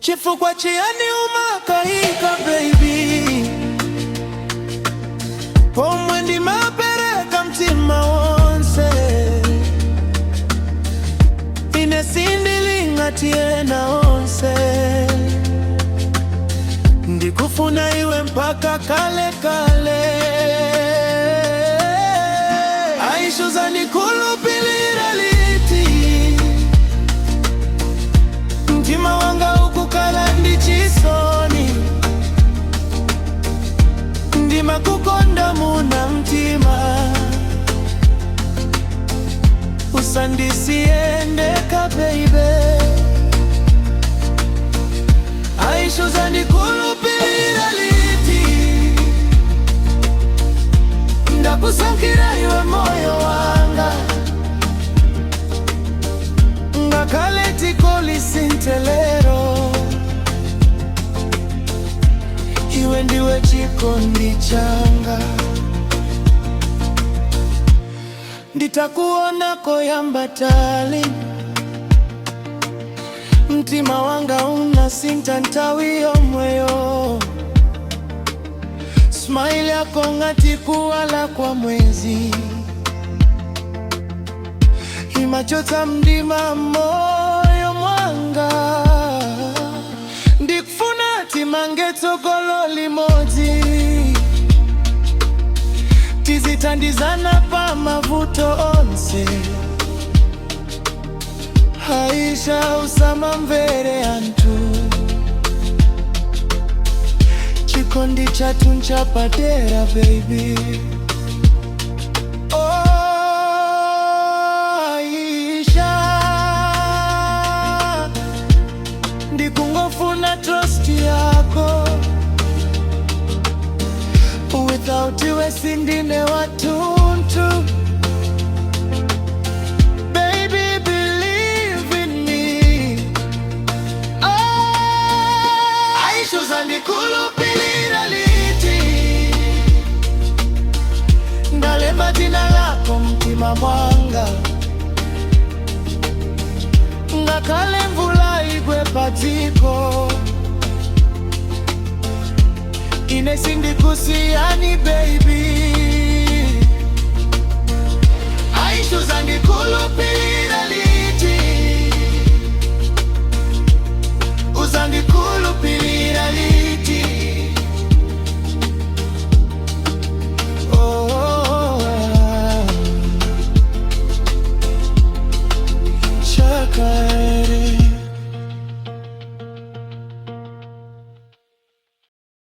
Chifukwa chiyani umakayika, baby, pomwe ndimapereka mtima wonse? Ine sindili ngati ena onse, ndikufuna iwe mpaka kale kale. Aisha, uzandikhulupilira liti? Mtima wanga ukukhala ndi chisoni. Ndimakukonda muna mtima, usandisiye ndekha, baby. Aisha, uzandikhulupilira liti? Ndakusankhira iwe moyo wanga, ngakhale dziko lisinthe lero, iwe ndiwe chikondi changa. Nditakuona koyamba tali, mtima wanga unasintha nthawi yomweyo. Smile yako ngati kuwala kwa mwezi, imachotsa mdima moyo mwanga. Ndikufuna timange tsogolo limodzi, tizithandizana pa mavuto onse. Aisha, usamamvere anthu, chikondi chathu nchapadera, baby. Oh, Aisha, ndikungofuna trust yako. Without iwe sindine wathunthu. Baby, believe in me. Oh, Aisha, uzandikhulupilira liti? Ndalemba dzina lako mtima mwanga, ngakhale mvula igwe padziko, ine sindikusiyani, baby. Aisha, uzandikhulupilira.